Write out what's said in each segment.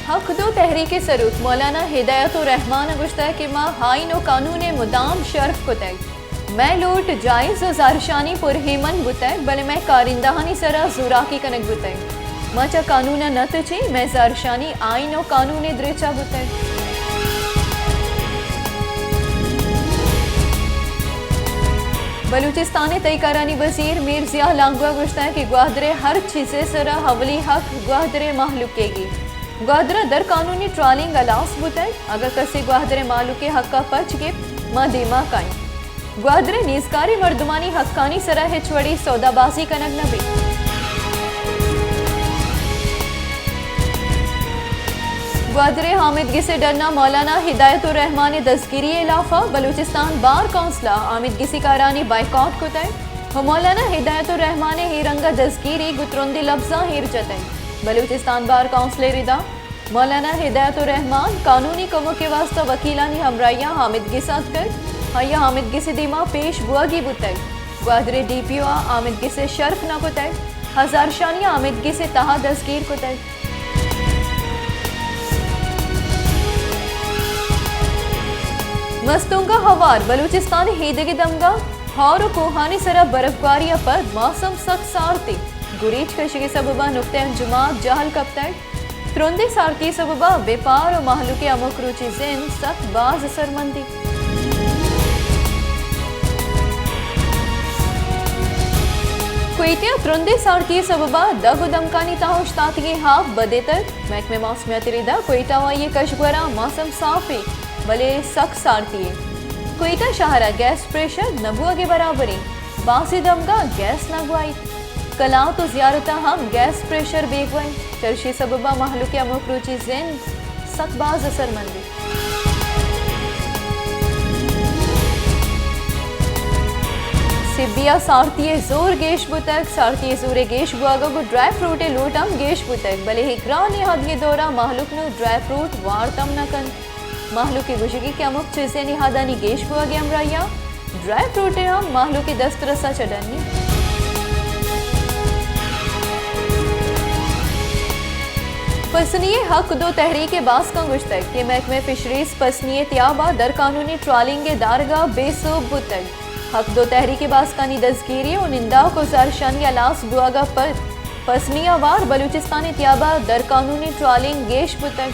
حق دو تحریک ءِ سروک مولانا ہدایت الرحمان ءَ گوشتگ کہ ما آئین و قانون ءَ مدام شرپ کتگ۔ مئے لوٹ جائز و زہرشانی پرہیمن بوتگ، بلے مئے کارندہانی سرا زوراکی کنگ بوتگ۔ ما چہ قانون ءَ نہ تچیں، مئے زہرشانی آئین و قانون ءِ دریچ ءَ بوتگ۔ بلوچستان ءِ تہی کارانی وزیر میر ضیاء لانگو ءَ گوشتگ کہ گوادر ءِ ہر چیز ءِ سرا اولی حق گوادر ءِ مہلوک ئیگی۔ گوادر ءَ در قانونی ٹرالنگ ہلاس بوتگ، اگاں کسے گوادر ءِ مہلوک ءِ حق ءَ پچ گپت، ما دیما کائیں۔ گوادر ءِ نیزگاریں مردمانی حقانی سرا ہچ وڑیں سودا بازی کنگ نہ بیت۔ گوادر ءِ آمید گس ءِ ڈن ءَ مولانا ہدایت الرحمان ءِ دزگیری ءِ ہلاف ءَ بلوچستان بار کونسل ءَ آمید گسی کارانی بائیکاٹ کتگ و مولانا ہدایت الرحمان ءِ اے رنگ ءَ دزگیری گوں ترندیں لبزاں ایر جتگ۔ بلوچستان بار کونسل ءِ ردا مولانا ہدایت الرحمان قانونی کمک ءِ واستہ وکیلانی ہمراہی ءَ آمید گس ءَ اتکگ۔ آئی ءَ آمید گس ءِ دیما پیش بوہگی بوتگ۔ گوادر ءِ ڈی پی او ءَ آمید گس ءِ شرپ نہ کتگ، ءُ زہرشانی ءَ آمید گس ءِ تہا دزگیر کتگ۔ مستونگ ءَ ہوار بلوچستان ءِ ایدگہ دمگاں ہور ءُ کوہانی سرا برفگواری ءَ پد موسم سک سارتی، گریچ کشگ ءِ سبب ءَ نقطہ انجمات جہل کپتگ۔ ترندیں سارتی ءِ سبب ءَ بیپار ءُ مہلوک ءِ ہمک روچی زند سک باز اثرمندی۔ کوئٹہ ءَ ترندیں سارتی ءِ سبب ءَ دگ ءُ دمکانی تہا اوشتاتگیں آپ بدیتگ۔ محکمہ موسمیات ءِ ردا کوئٹہ ءُ آئی ءِ کشگوراں موسم صاف ایں، بلے سک سارتی ایں۔ کوئٹہ شہر ءَ گیس پریشر نہ بوہگ ءِ برابر ایں۔ بازیں دمگاں گیس نہ گواہیت۔ کلات ءُ زیارت ءَ ہم گیس پریشر بیگواہ ایں۔ چرشی ءِ سبب ءَ مہلوک ءِ ہمک روچی زند سک باز اثرمندی۔ سبی ءَ سارتی ءِ زور گیش بوتگ۔ سارتی ءِ زور ءِ گیش بوہگ ءَ گوں ڈرائی فروٹ ءِ لوٹ ہم گیش بوتگ، بلے اے گرانیں نہادگیں دور ءَ مہلوک نوں ڈرائی فروٹ وارت ہم نہ کنت۔ مہلوک ءِ گوشگ ایں کہ ہمک چیزے ءِ نہادانی گیش بوہگ ءِ ہمراہی ءَ ڈرائی فروٹ ہم مہلوک ءِ دسترس ءَ چہ ڈنی۔ پسنی ءِ حق دو تحریک ءِ باسکاں گوشتگ کہ محکمہ فشریز پسنی ءِ تیاب ءَ درقانونی ٹرالنگ ءِ دارگ ءَ بے سوب بوتگ۔ حق دو تحریک ءِ باسکانی دزگیری ءُ ننداک ءُ زہرشانی ءِ ہلاس بوہگ ءَ پد پسنی ءَ ہوار بلوچستان ءِ تیاب ءَ درقانونی ٹرالنگ گیش بوتگ۔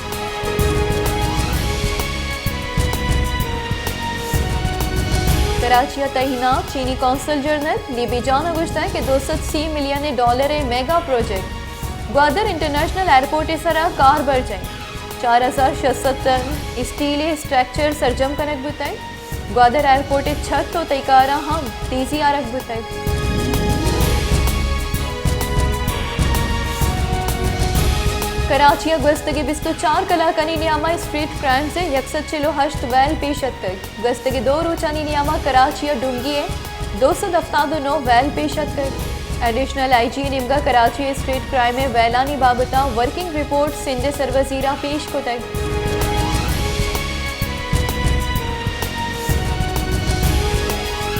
کراچی ءَ تہیناک چینی قونصل جنرل لیبی جان ءَ گوشتگ کہ دو سد سی ملین ڈالر ءِ mega project Gwadar international airport ءِ سرا کار برجاہ ایں۔ چار ہزار شش سد ٹن اسٹیل ءِ اسٹرکچر سرجم کنگ بوتگ۔ گوادر ایئرپورٹ ءِ چھت ءُ تہی کاراں ہم تیزی آرگ بوتگ۔ کراچی ءَ گوستگیں بیست ءُ چار کلاکانی نیام ءَ اسٹریٹ کرائمز ءِ یک سد چل ءُ ہشت ویل پیش اتکگ۔ گوستگیں دو روچانی نیام ءَ کراچی ءَ ڈونگی ءِ دو سد ہفتاد ءُ نو ویل پیش اتکگ۔ ایڈیشنل آئی جی ءِ نیمگ ءَ کراچی ءِ اسٹریٹ کرائم ءِ ویلانی بابت ءَ ورکنگ رپورٹ سندھ ءِ سروزیر ءَ پیش کتگ۔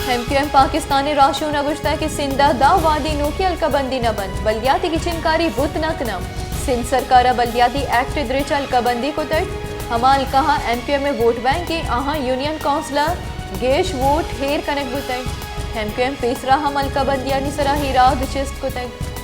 ایم کیو ایم پاکستان ءِ راہشون ءَ گوشتگ کہ سندھ ءَ داں وہدی نوکیں حلقہ بندی نہ بنت، بلدیاتی گچینکاری بوت نہ کناں۔ سندھ سرکار ءَ بلدیاتی ایکٹ ءِ دریچ ءَ حلقہ بندی کتگ۔ ہما حلقہاں ایم کیو ایم ءِ ووٹ بینک ایں، آہاں یونین کونسل ءَ گیش ووٹ ہیر کنگ بوتگ۔ ایم کیو ایم پیسرا ہم حلقہ بندیانی سرا ایراد چست کتگ۔